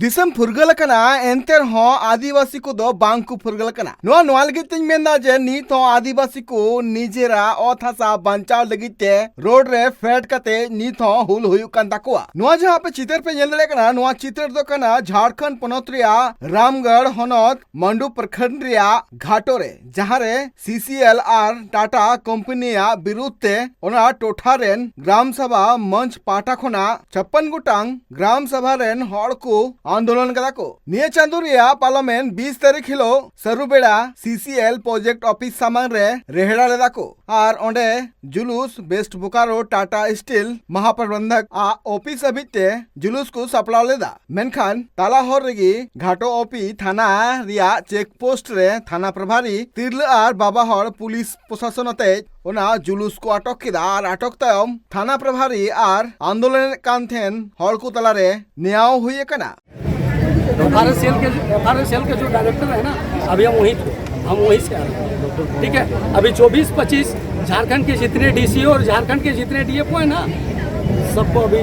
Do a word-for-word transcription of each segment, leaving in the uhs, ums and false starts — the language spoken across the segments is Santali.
ᱫᱤᱥᱚᱢ ᱯᱷᱩᱨᱜᱟᱹᱞ ᱟᱠᱟᱱᱟ, ᱮᱱᱛᱮ ᱨᱮᱦᱚᱸ ᱟᱹᱫᱤᱵᱟᱹᱥᱤ ᱠᱚᱫᱚ ᱵᱟᱝ ᱠᱚ ᱯᱷᱩᱨᱜᱟᱹᱞ ᱟᱠᱟᱱᱟ᱾ ᱱᱚᱣᱟ, ᱱᱚᱣᱟ ᱞᱟᱹᱜᱤᱫ ᱛᱤᱧ ᱢᱮᱱᱫᱟ ᱡᱮ ᱱᱤᱛ ᱦᱚᱸ ᱟᱹᱫᱤᱵᱟᱹᱥᱤ ᱠᱚ ᱱᱤᱡᱮᱨᱟᱜ ᱚᱛ ᱦᱟᱥᱟ ᱵᱟᱧᱪᱟᱣ ᱞᱟᱹᱜᱤᱫ ᱛᱮ ᱨᱳᱰ ᱨᱮ ᱯᱷᱮᱰ ᱠᱟᱛᱮ ᱱᱤᱛ ᱦᱚᱸ ᱦᱩᱞ ᱦᱩᱭᱩᱜ ᱠᱟᱱ ᱛᱟᱠᱚᱣᱟ᱾ ᱱᱚᱣᱟ ᱡᱟᱦᱟᱸ ᱟᱯᱮ ᱪᱤᱛᱟᱹᱨ ᱯᱮ ᱧᱮᱞ ᱫᱟᱲᱮᱭᱟᱜ ᱠᱟᱱᱟ, ᱱᱚᱣᱟ ᱪᱤᱛᱟᱹᱨ ᱫᱚ ᱠᱟᱱᱟ ᱡᱷᱟᱲᱠᱷᱚᱸᱰ ᱯᱚᱱᱚᱛ ᱨᱮᱭᱟᱜ ᱨᱟᱢᱜᱚᱲ ᱦᱚᱱᱚᱛ ᱢᱟᱱᱰᱩ ᱯᱨᱚᱠᱷᱚᱸᱰ ᱨᱮᱭᱟᱜ ᱜᱷᱟᱴᱚ ᱨᱮ, ᱡᱟᱦᱟᱸ ᱨᱮ ᱥᱤ ᱥᱤ ᱮᱞ ᱟᱨ ᱴᱟᱴᱟ ᱠᱳᱢᱯᱟᱱᱤᱭᱟᱜ ᱵᱤᱨᱩᱫᱷ ᱛᱮ ᱚᱱᱟ ᱴᱚᱴᱷᱟ ᱨᱮᱱ ᱜᱨᱟᱢ ᱥᱟᱵᱷᱟ ᱢᱚᱧᱪ ᱯᱟᱦᱴᱟ ᱠᱷᱚᱱᱟᱜ ᱪᱷᱟᱯᱯᱟᱱ ᱜᱚᱴᱟᱝ ᱜᱨᱟᱢ ᱥᱟᱵᱷᱟ ᱨᱮᱱ ᱦᱚᱲ ᱠᱚ ᱟᱱᱫᱳᱞᱚᱱ ᱠᱟᱫᱟ ᱠᱚ᱾ ᱱᱤᱭᱟᱹ ᱪᱟᱸᱫᱳ ᱨᱮᱭᱟᱜ ᱯᱟᱨᱞᱟᱢᱮᱱᱴ ᱵᱤᱥ ᱛᱟᱹᱨᱤᱠᱷ ᱦᱤᱞᱳᱜ ᱥᱟᱹᱨᱩᱵᱮᱲᱟ ᱥᱤ ᱥᱤ ᱮᱞ ᱯᱨᱚᱡᱮᱠᱴ ᱚᱯᱷᱤᱥ ᱥᱟᱢᱟᱝ ᱨᱮ ᱨᱮᱦᱲᱟ ᱞᱮᱫᱟ ᱠᱚ ᱟᱨ ᱚᱸᱰᱮ ᱡᱩᱞᱩᱥ ᱵᱮᱥᱴ ᱵᱳᱠᱟᱨᱳ ᱴᱟᱴᱟ ᱥᱴᱤᱞ ᱢᱟᱦᱟᱯᱨᱚᱵᱚᱱᱫᱷᱚᱠ ᱟᱜ ᱚᱯᱷᱤᱥ ᱦᱟᱹᱵᱤᱡ ᱛᱮ ᱡᱩᱞᱩᱥ ᱠᱚ ᱥᱟᱯᱲᱟᱣ ᱞᱮᱫᱟ᱾ ᱢᱮᱱᱠᱷᱟᱱ ᱛᱟᱞᱟ ᱦᱚᱨ ᱨᱮᱜᱮ ᱜᱷᱟᱴᱚ ᱳ ᱯᱤ ᱛᱷᱟᱱᱟ ᱨᱮᱭᱟᱜ ᱪᱮᱠ ᱯᱳᱥᱴ ᱨᱮ ᱛᱷᱟᱱᱟ ᱯᱨᱚᱵᱷᱟᱨᱤ ᱛᱤᱨᱞᱟᱹ ᱟᱨ ᱵᱟᱵᱟ ᱦᱚᱲ ᱯᱩᱞᱤᱥ ᱯᱨᱚᱥᱟᱥᱚᱱ ᱟᱛᱮ ᱚᱱᱟ ᱡᱩᱞᱩᱥ ᱠᱚ ᱟᱴᱚᱠ ᱠᱮᱫᱟ ᱟᱨ ᱟᱴᱚᱠ ᱛᱟᱭᱚᱢ ᱛᱷᱟᱱᱟ ᱯᱨᱚᱵᱷᱟᱨᱤ ᱟᱨ ᱟᱱᱫᱳᱞᱚᱱᱮᱫ ᱠᱟᱱ ᱛᱟᱦᱮᱱ ᱦᱚᱲ ᱠᱚ ᱛᱟᱞᱟᱨᱮ ᱱᱮᱭᱟᱣ ᱦᱩᱭ ᱟᱠᱟᱱᱟ᱾ एफ आर एस एल के एफ आर एस एल के जो डायरेक्टर है ना, अभी हम वहीं थे, हम वहीं से आ रहे हैं। ठीक है, अभी चौबीस पच्चीस झारखंड के जितने डी सी और झारखंड के जितने डी एफ ओ है ना, सबको अभी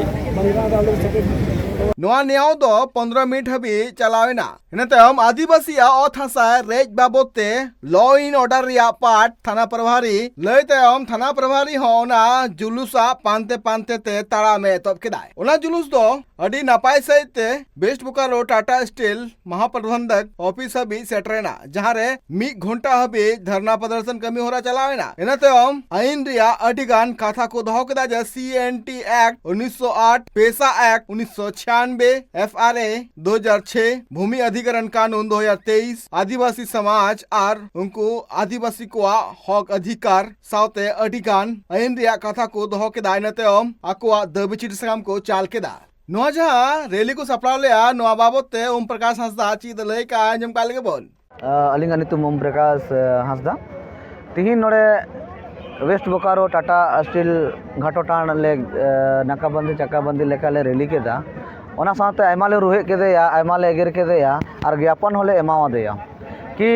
ᱱᱚᱣᱟ ᱱᱮᱭᱟᱣ ᱫᱚ ᱯᱚᱱᱫᱽᱨᱚ ᱢᱤᱱᱤᱴ ᱦᱟᱹᱵᱤᱡ ᱪᱟᱞᱟᱣ ᱮᱱᱟ᱾ ᱤᱱᱟᱹ ᱛᱟᱭᱚᱢ ᱟᱹᱫᱤᱵᱟᱹᱥᱤᱭᱟᱜ ᱚᱛ ᱦᱟᱥᱟ ᱨᱮᱡ ᱵᱟᱵᱚᱫ ᱛᱮ law and order ᱨᱮᱭᱟᱜ ᱯᱟᱴ ᱛᱷᱟᱱᱟ ᱯᱨᱚᱵᱷᱟᱨᱤ ᱞᱟᱹᱭ ᱛᱟᱭᱚᱢ ᱛᱷᱟᱱᱟ ᱯᱨᱚᱵᱷᱟᱨᱤ ᱦᱚᱸ ᱚᱱᱟ ᱡᱩᱞᱩᱥᱟᱜ ᱯᱟᱱᱛᱮ ᱯᱟᱱᱛᱮ ᱛᱮ ᱛᱟᱲᱟᱢ ᱮ ᱮᱛᱚᱦᱚᱵ ᱠᱮᱫᱟᱭ᱾ ᱚᱱᱟ ᱡᱩᱞᱩᱥ ᱫᱚ ᱟᱹᱰᱤ ᱱᱟᱯᱟᱭ ᱥᱟᱹᱦᱤᱡ ᱛᱮ ᱵᱮᱥᱴ ᱵᱳᱠᱟᱨᱳ ᱴᱟᱴᱟ ᱥᱴᱤᱞ ᱢᱟᱦᱟᱯᱨᱚᱵᱚᱱᱫᱷᱚᱠ ᱚᱯᱷᱤᱥ ᱦᱟᱹᱵᱤᱡ ᱥᱮᱴᱨᱮᱱᱟ, ᱡᱟᱦᱟᱸ ᱨᱮ ᱢᱤᱫ ᱜᱷᱚᱱᱴᱟ ᱦᱟᱹᱵᱤᱡ ᱫᱷᱟᱨᱱᱟ ᱯᱨᱚᱫᱚᱨᱥᱚᱱ ᱠᱟᱹᱢᱤ ᱦᱚᱨᱟ ᱪᱟᱞᱟᱣ ᱮᱱᱟ᱾ ᱤᱱᱟᱹ ᱛᱟᱭᱚᱢ ᱟᱹᱭᱤᱱ ᱨᱮᱭᱟᱜ ᱟᱹᱰᱤ ᱜᱟᱱ ᱠᱟᱛᱷᱟ ᱠᱚ ᱫᱚᱦᱚ ᱠᱮᱫᱟ, ᱡᱮ ᱥᱤ ᱮᱱ ᱴᱤ ᱮᱠᱴ ᱩᱱᱤᱥᱥᱚ ᱟᱴ, ᱯᱮᱥᱟ ᱮᱠᱴ ᱩᱱᱤᱥᱥᱚ ᱪᱷᱤᱭᱟᱱᱵᱮ, ᱮᱯᱷ ᱟᱨ ᱮ ᱫᱩ ᱦᱟᱡᱟᱨ ᱪᱷᱚᱭ, ᱵᱷᱩᱢᱤ ᱚᱫᱷᱤᱠᱚᱨᱚᱱ ᱠᱟᱱᱩᱱ ᱫᱩ ᱦᱟᱡᱟᱨ ᱛᱮᱭᱤᱥ, ᱟᱹᱫᱤᱵᱟᱹᱥᱤ ᱥᱚᱢᱟᱡᱽ ᱟᱨ ᱩᱱᱠᱩ ᱟᱹᱫᱤᱵᱟᱹᱥᱤ ᱠᱚᱣᱟᱜ ᱦᱚᱠ ᱚᱫᱷᱤᱠᱟᱨ ᱥᱟᱶᱛᱮ ᱟᱹᱰᱤ ᱜᱟᱱ ᱟᱹᱭᱤᱱ ᱨᱮᱭᱟᱜ ᱠᱟᱛᱷᱟ ᱠᱚ ᱫᱚᱦᱚ ᱠᱮᱫᱟ᱾ ᱤᱱᱟᱹ ᱛᱟᱭᱚᱢ ᱟᱠᱚᱣᱟᱜ ᱫᱟᱹᱵᱤ ᱪᱤᱴᱷᱤ ᱥᱟᱠᱟᱢ ᱠᱚ ᱪᱟᱞ ᱠᱮᱫᱟ᱾ ᱱᱚᱣᱟ ᱡᱟᱦᱟᱸ ᱨᱮᱞᱤ ᱠᱚ ᱥᱟᱯᱲᱟᱣ ᱞᱮᱫᱼᱟ, ᱱᱚᱣᱟ ᱵᱟᱵᱚᱫ ᱛᱮ ᱳᱢ ᱯᱨᱚᱠᱟᱥ ᱦᱟᱸᱥᱫᱟ ᱪᱮᱫ ᱮ ᱞᱟᱹᱭ ᱠᱟᱜᱼᱟ, ᱟᱸᱡᱚᱢ ᱠᱟᱜ ᱞᱮᱜᱮ ᱵᱚᱱ᱾ ᱟᱹᱞᱤᱧᱟᱜ ᱧᱩᱛᱩᱢ ᱳᱢ ᱯᱨᱚᱠᱟᱥ ᱦᱟᱸᱥᱫᱟ᱾ ᱛᱤᱦᱤᱧ ᱱᱚᱰᱮ ᱳᱭᱮᱥᱴ ᱵᱳᱠᱟᱨᱳ ᱴᱟᱴᱟ ᱥᱴᱤᱞ ᱜᱷᱟᱴᱚ ᱴᱟᱲ ᱞᱮ ᱱᱟᱠᱟᱵᱟᱱᱫᱤ ᱪᱟᱠᱟᱵᱟᱱᱫᱤ ᱞᱮᱠᱟᱞᱮ ᱨᱮᱞᱤ ᱠᱮᱫᱟ᱾ ᱚᱱᱟ ᱥᱟᱶᱛᱮ ᱟᱭᱢᱟ ᱞᱮ ᱨᱩᱦᱮᱫ ᱠᱮᱫᱮᱭᱟ, ᱟᱭᱢᱟ ᱞᱮ ᱮᱜᱮᱨ ᱠᱮᱫᱮᱭᱟ ᱟᱨ ᱜᱮᱭᱟᱯᱚᱱ ᱦᱚᱸᱞᱮ ᱮᱢᱟᱣᱟᱫᱮᱭᱟ᱾ ᱠᱤ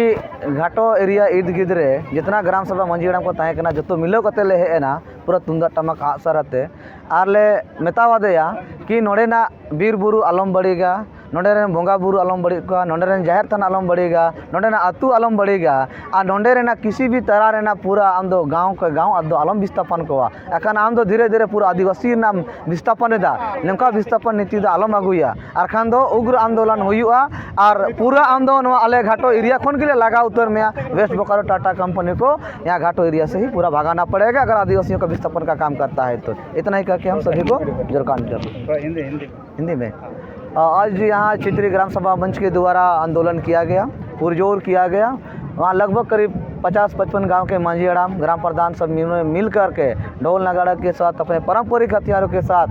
ᱜᱷᱟᱴᱚ ᱮᱨᱤᱭᱟ ᱤᱨᱫ ᱜᱤᱨᱫ ᱨᱮ ᱡᱮᱛᱱᱟ ᱜᱨᱟᱢ ᱥᱚᱵᱷᱟ ᱢᱟᱹᱡᱷᱤ ᱦᱟᱲᱟᱢ ᱠᱚ ᱛᱟᱦᱮᱸ ᱠᱟᱱᱟ, ᱡᱚᱛᱚ ᱢᱤᱞᱟᱹᱣ ᱠᱟᱛᱮ ᱞᱮ ᱦᱮᱡ ᱮᱱᱟ, ᱯᱩᱨᱟᱹ ᱛᱩᱢᱫᱟᱜ ᱴᱟᱢᱟᱠ ᱟᱜᱼᱥᱟᱨ ᱟᱛᱮ᱾ ᱟᱨ ᱞᱮ ᱢᱮᱛᱟᱣᱟᱫᱮᱭᱟ ᱠᱤ ᱱᱚᱰᱮᱱᱟᱜ ᱵᱤᱨ ᱵᱩᱨᱩ ᱟᱞᱚᱢ ᱵᱟᱹᱲᱤᱡᱟ, ᱱᱚᱰᱮ ᱨᱮᱱ ᱵᱚᱸᱜᱟ ᱵᱩᱨᱩ ᱟᱞᱚᱢ ᱵᱟᱹᱲᱤᱡ ᱠᱚᱣᱟ, ᱱᱚᱰᱮ ᱨᱮᱱ ᱡᱟᱦᱮᱨ ᱛᱷᱟᱱ ᱟᱞᱚᱢ ᱵᱟᱹᱲᱤᱡᱟ, ᱱᱚᱰᱮᱱᱟᱜ ᱟᱹᱛᱩ ᱟᱞᱚᱢ ᱵᱟᱹᱲᱤᱡᱟ, ᱟᱨ ᱱᱚᱰᱮ ᱨᱮᱱᱟᱜ ᱠᱤᱥᱤ ᱵᱤ ᱛᱟᱨᱟ ᱨᱮᱱᱟᱜ ᱯᱩᱨᱟᱹ ᱟᱢ ᱫᱚ ᱜᱟᱶ ᱠᱚ ᱜᱟᱶ ᱟᱫᱚ ᱟᱞᱚᱢ ᱵᱤᱥᱛᱟᱯᱚᱱ ᱠᱚᱣᱟ᱾ ᱮᱠᱷᱟᱱ ᱟᱢ ᱫᱚ ᱫᱷᱤᱨᱮ ᱫᱷᱤᱨᱮ ᱯᱩᱨᱟᱹ ᱟᱹᱫᱤᱵᱟᱹᱥᱤ ᱨᱮᱱᱟᱜ ᱮᱢ ᱵᱤᱥᱛᱟᱯᱚᱱ ᱮᱫᱟ᱾ ᱱᱚᱝᱠᱟ ᱵᱤᱥᱛᱟᱯᱚᱱ ᱱᱤᱛᱤ ᱫᱚ ᱟᱞᱚᱢ ᱟᱹᱜᱩᱭᱟ, ᱟᱨᱠᱷᱟᱱ ᱫᱚ ᱩᱜᱽᱨᱚ ᱟᱱᱫᱳᱞᱚᱱ ᱦᱩᱭᱩᱜᱼᱟ᱾ ᱟᱨ ᱯᱩᱨᱟᱹ ᱟᱢ ᱫᱚ ᱱᱚᱣᱟ ᱟᱞᱮ ᱜᱷᱟᱴᱚ ᱮᱨᱤᱭᱟ ᱠᱷᱚᱱ ᱜᱮᱞᱮ ᱞᱟᱜᱟ ᱩᱛᱟᱹᱨ ᱢᱮᱭᱟ, ᱣᱮᱥᱴ ᱵᱳᱠᱟᱨᱳ ᱴᱟᱴᱟ ᱠᱳᱢᱯᱟᱱᱤ ᱠᱚ ᱭᱟᱦᱟᱸ ᱜᱷᱟᱴᱚ ᱮᱨᱤᱭᱟ ᱥᱮ ᱦᱤ ᱯᱩᱨᱟᱹ ᱵᱷᱟᱜᱟᱱᱟ ᱯᱟᱲᱮᱜᱟ, ᱟᱜᱟᱨ ᱟᱹᱫᱤᱵᱟᱹᱥᱤᱭᱚᱸ ᱠᱟ ᱵᱤᱥᱛᱟᱯᱚᱱ ᱠᱟ ᱠᱟᱢ ᱠᱟᱨᱛᱟ ᱦᱟᱭ ᱛᱚ᱾ ᱤᱛᱱᱟ ᱦᱤ ᱠᱟᱨᱠᱮ ᱦᱟᱢ ᱥᱟᱵᱷᱤ ᱠᱚ ᱡᱚᱨᱠᱟᱱ ᱠᱟᱨ ᱦᱤᱱᱫᱤ ᱢᱮ᱾ आज यहाँ क्षेत्रीय ग्राम सभा मंच के द्वारा आंदोलन किया गया, पुरजोर किया गया। वहाँ लगभग करीब पचास पचपन गांव के मांझी हड़ाम, ग्राम प्रधान सब मिल मिल करके ढोल नगाड़ा के साथ, अपने पारंपरिक हथियारों के साथ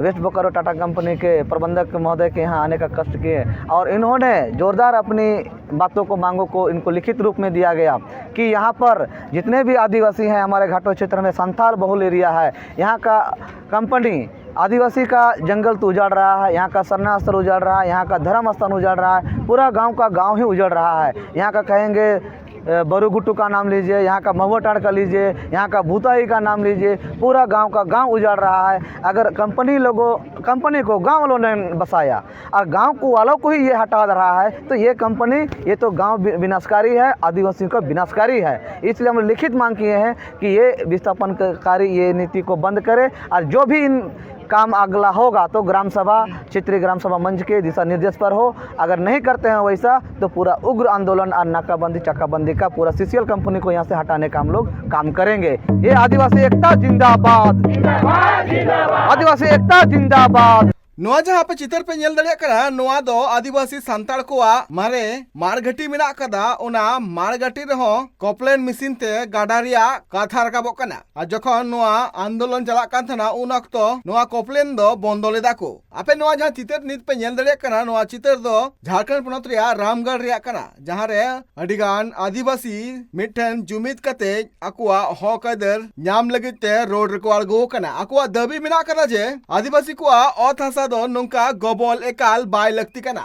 वेस्ट बोकारो टाटा कंपनी के प्रबंधक महोदय के यहाँ आने का कष्ट किए और इन्होंने जोरदार अपनी बातों को, मांगों को इनको लिखित रूप में दिया गया कि यहाँ पर जितने भी आदिवासी हैं, हमारे घाटो क्षेत्र में संथाल बहुल एरिया है, यहाँ का कंपनी आदिवासी का जंगल तो उजाड़ रहा है, यहाँ का सरना स्थल उजाड़ रहा है, यहाँ का धर्म स्थान उजाड़ रहा है, पूरा गांव का गांव ही उजाड़ रहा है। यहाँ का कहेंगे बरुगुट्टू का नाम लीजिए, यहाँ का महुआटांड़ का लीजिए, यहाँ का भूताई का नाम लीजिए, पूरा गांव का गांव उजाड़ रहा है। अगर कंपनी लोगों कंपनी को गांव वालों ने बसाया और गांव को वालों को ही ये हटा रहा है, तो ये कंपनी, ये तो गांव विनाशकारी है, आदिवासियों का विनाशकारी है। इसलिए हम लिखित मांग किए हैं कि ये विस्थापनकारी ये नीति को बंद करें और जो भी इन काम अगला होगा तो ग्राम सभा, क्षेत्रीय ग्राम सभा मंच के दिशा निर्देश पर हो। अगर नहीं करते हैं वैसा तो पूरा उग्र आंदोलन और नाकाबंदी चाकाबंदी का पूरा सीसीएल कंपनी को यहाँ से हटाने का हम लोग काम करेंगे। ये आदिवासी एकता जिंदाबाद। आदिवासी एकता जिंदाबाद। ᱱᱚᱣᱟ ᱡᱟᱦᱟᱸ ᱟᱯᱮ ᱪᱤᱛᱟᱹᱨ ᱯᱮ ᱧᱮᱞ ᱫᱟᱲᱮᱭᱟᱜ ᱠᱟᱱᱟ, ᱱᱚᱣᱟ ᱫᱚ ᱟᱹᱫᱤᱵᱟᱹᱥᱤ ᱥᱟᱱᱛᱟᱲ ᱠᱚᱣᱟᱜ ᱢᱟᱨᱮ ᱢᱟᱲᱜᱷᱟᱹᱴᱤ ᱢᱮᱱᱟᱜ ᱟᱠᱟᱫᱟ᱾ ᱚᱱᱟ ᱢᱟᱲᱜᱷᱟᱹᱴᱤ ᱨᱮᱦᱚᱸ ᱠᱚᱯᱞᱮᱱ ᱢᱮᱥᱤᱱ ᱛᱮ ᱜᱟᱰᱟ ᱨᱮᱭᱟᱜ ᱠᱟᱛᱷᱟ ᱨᱟᱠᱟᱵᱚᱜ ᱠᱟᱱᱟ᱾ ᱟᱨ ᱡᱚᱠᱷᱚᱱ ᱱᱚᱣᱟ ᱟᱱᱫᱳᱞᱚᱱ ᱪᱟᱞᱟᱜ ᱠᱟᱱ ᱛᱟᱦᱮᱱᱟ, ᱩᱱ ᱚᱠᱛᱚ ᱱᱚᱣᱟ ᱠᱚᱯᱞᱮᱱ ᱫᱚ ᱵᱚᱱᱫᱚ ᱞᱮᱫᱟ ᱠᱚ᱾ ᱟᱯᱮ ᱱᱚᱣᱟ ᱡᱟᱦᱟᱸ ᱪᱤᱛᱟᱹᱨ ᱱᱤᱛ ᱯᱮ ᱧᱮᱞ ᱫᱟᱲᱮᱭᱟᱜ ᱠᱟᱱᱟ, ᱱᱚᱣᱟ ᱪᱤᱛᱟᱹᱨ ᱫᱚ ᱡᱷᱟᱲᱠᱷᱚᱸᱰ ᱯᱚᱱᱚᱛ ᱨᱮᱭᱟᱜ ᱨᱟᱢᱜᱚᱲ ᱨᱮᱭᱟᱜ ᱠᱟᱱᱟ, ᱡᱟᱦᱟᱸ ᱨᱮ ᱟᱹᱰᱤ ᱜᱟᱱ ᱟᱹᱫᱤᱵᱟᱹᱥᱤ ᱢᱤᱫᱴᱷᱮᱱ ᱡᱩᱢᱤᱫ ᱠᱟᱛᱮ ᱟᱠᱚᱣᱟᱜ ᱦᱚᱠ ᱟᱹᱭᱫᱟᱹᱨ ᱧᱟᱢ ᱞᱟᱹᱜᱤᱫ ᱛᱮ ᱨᱳᱰ ᱨᱮᱠᱚ ᱟᱬᱜᱚ ᱟᱠᱟᱱᱟ᱾ ᱟᱠᱚᱣᱟᱜ ᱫᱟᱹᱵᱤ ᱢᱮᱱᱟᱜ ᱟᱠᱟᱫᱟ ᱡᱮ ᱟᱹᱫᱤᱵᱟᱹᱥᱤ ᱠᱚᱣᱟᱜ ᱚᱛ ᱦᱟᱥᱟ ᱫᱚ ᱱᱚᱝᱠᱟ ᱜᱚᱵᱚᱞ ᱮᱠᱟᱞ ᱵᱟᱭ ᱞᱟᱹᱠᱛᱤ ᱠᱟᱱᱟ᱾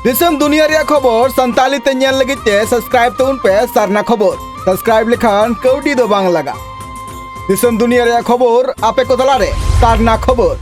ᱫᱤᱥᱚᱢ ᱫᱩᱱᱤᱭᱟᱹ ᱨᱮᱭᱟᱜ ᱠᱷᱚᱵᱚᱨ ᱥᱟᱱᱛᱟᱲᱤ ᱛᱮ ᱧᱮᱞ ᱞᱟᱹᱜᱤᱫ ᱛᱮ subscribe ᱛᱟᱵᱚᱱ ᱯᱮ ᱥᱟᱨᱱᱟ ᱠᱷᱚᱵᱚᱨ᱾ Subscribe ᱞᱮᱠᱷᱟᱱ ᱠᱟᱹᱣᱰᱤ ᱫᱚ ᱵᱟᱝ ᱞᱟᱜᱟᱜ᱾ ᱫᱤᱥᱚᱢ ᱫᱩᱱᱤᱭᱟᱹ ᱨᱮᱭᱟᱜ ᱠᱷᱚᱵᱚᱨ ᱟᱯᱮ ᱠᱚ ᱛᱟᱞᱟᱨᱮ ᱥᱟᱨᱱᱟ ᱠᱷᱚᱵᱚᱨ᱾